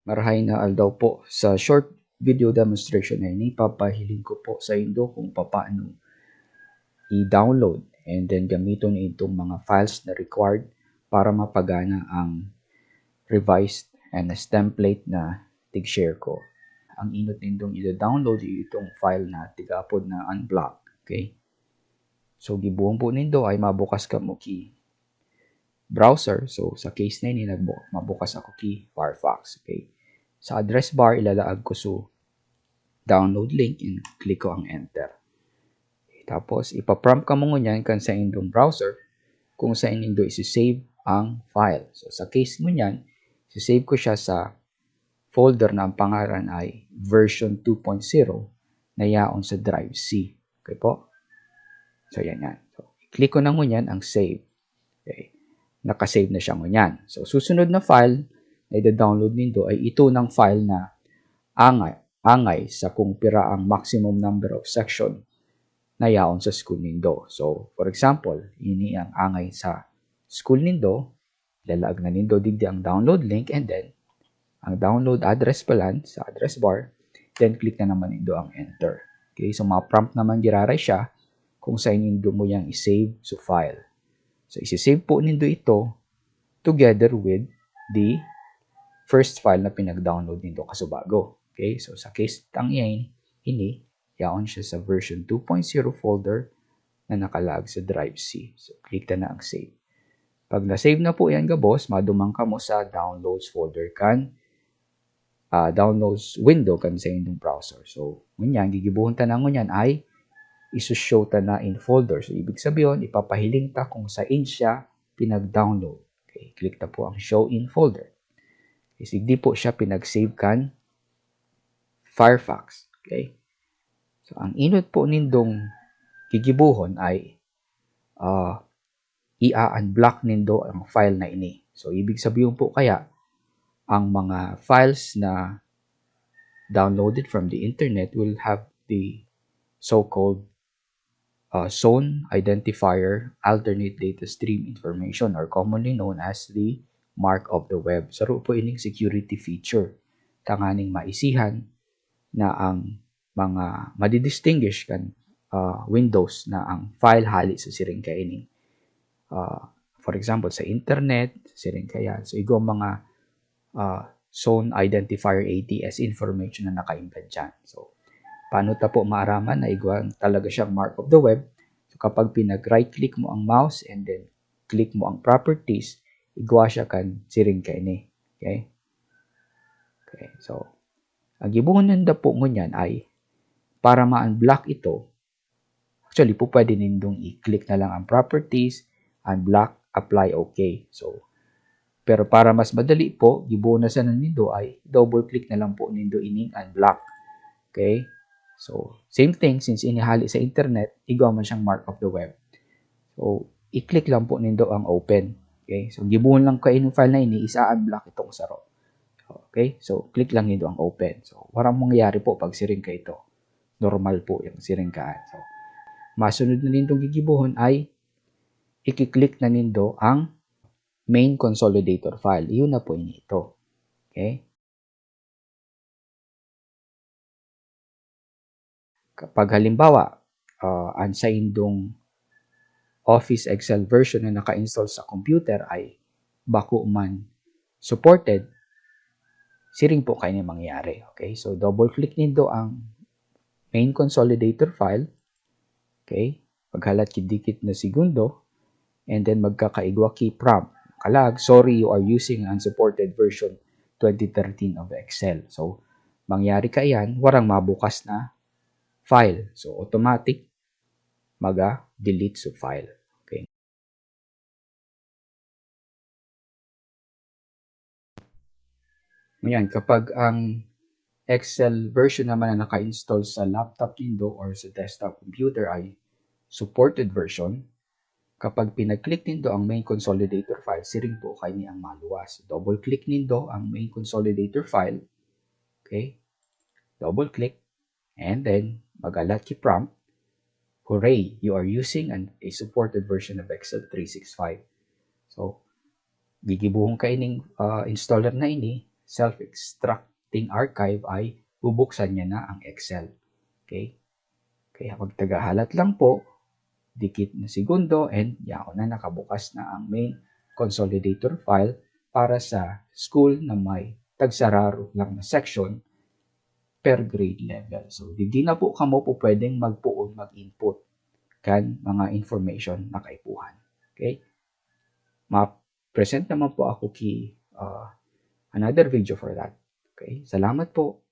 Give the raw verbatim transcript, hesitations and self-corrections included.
Marahay na aldaw po. Sa short video demonstration na ini, papahiling ko po sa indo kung papaano i-download and then gamiton itong mga files na required para mapagana ang revised and as template na tig-share ko. Ang inot nindong i-download ay itong file na tig-apod na unblock. Okay? So, gibohon po nindo ay mabukas kamo ki browser. So, sa case na ini, nagbu- mabukas ako ki Firefox. Okay? Sa address bar, ilalaag ko so download link and click ko ang enter. Okay, tapos, ipaprompt kamo ngunyan kan sa indong browser kung saan nindo isi-save ang file. So, sa case ngunyan, isi-save ko siya sa folder na ang pangaran ay version two point zero na yaon sa drive C. Okay po? So, yan yan. So, click ko na ngunyan ang save. Okay. Nakasave na siya ngunyan. So, susunod na file na ida-download nindo ay ito ng file na angay, angay sa kung pira ang maximum number of section na yaon sa school nindo. So, for example, ini ang angay sa school nindo, ilalaag na nindo digdi ang download link and then ang download address palan sa address bar, then click na naman nindo ang enter. Okay, so ma-prompt naman giraray siya kung saan nindo mo yang i-save so file. So, isi-save po nindo ito together with the first file na pinag-download nindo kasubago. Okay, so sa case tang ini, yaon siya sa version two point zero folder na nakalaag sa drive C. So, click ta na ang save. Pag na-save na po yan gabos, maduman kamo sa downloads folder kan, ah, downloads window kan sa indong browser. So, ngunyan, gigibohon ta na ngunyan ay isushow ta na in folder. So, ibig sabihin, ipapahiling ta kung saan siya pinag-download. Okay, click ta po ang show in folder. Isigdi po siya pinag-save kan Firefox. Okay? So, ang inot po nindong gigibohon ay, ah, i-unblock nindo ang file na ini. So, ibig sabihin po kaya, ang mga files na downloaded from the internet will have the so-called, ah, zone identifier alternate data stream information or commonly known as the mark of the web. Saro po ining security feature tanganing maisihan na ang mga madidistinguish kan, ah, windows na ang file hali sa siring kaini. Ah, for example, sa internet, siring kaya. So, igwang mga, ah, zone identifier A T S information na naka-embed dyan. So, paano ta po maaraman na igwa talaga siyang mark of the web? So, kapag pinag-right click mo ang mouse and then click mo ang properties, igwa siya kan siring kaini. Okay? Okay, so, ang gibohon ninda po ngunyan ay para ma-unblock ito, actually, po pwede nindong i-click na lang ang properties, unblock, apply, okay. So, pero para mas madali po, gibohon na sana nindo ay double click na lang po nindo ining unblock. Okay? So, same thing, since ini hali sa internet, igwa man siyang mark of the web. So, i-click lang po nindo ang open. Okay? So, gibohon lang ko ining file na ini, isa-unblock itong saro. Okay? So, click lang nindo ang open. So, walang mangyayari po pag siring ka ito. Normal po yung siring kaan. So, masunod na nindong gigibohon ay iki-click na nindo ang main consolidator file. Iyon na po ini ito. Okay? Kapag halimbawa, ah, ang saindong Office Excel version na naka-install sa computer ay bako man supported, siring po kaini mangyayari. Okay? So, double click nindo ang main consolidator file. Okay? Paghalat ki dikit na segundo, and then magkakaigwa ki prompt. Kalag, "Sorry, you are using an unsupported version twenty thirteen of Excel." So, mangyayari kaiyan, warang mabukas na file. So, automatic, maga-delete so file. Okay. Ngayon, kapag ang Excel version naman na naka-install sa laptop nindo or sa desktop computer ay supported version, kapag pinag-click nindo ang main consolidator file, siring po kaini ang maluwas. Double click nindo ang main consolidator file. Okay? Double click. And then, mag-alat ki prompt, "Hooray, you are using an, a supported version of Excel three six five." So, gigibohon kaining, ah, installer na ini, self-extracting archive ay bubuksan niya na ang Excel. Okay? Kaya magtagahalat lang po, dikit na segundo, and yaon na, nakabukas na ang main consolidator file para sa school na may tagsararo lang na section per grade level. So, digdi na po kamo po pwedeng magpoon, mag-input kan mga information na kaipuhan. Okay? Ma-present naman po ako ki uh, another video for that. Okay? Salamat po.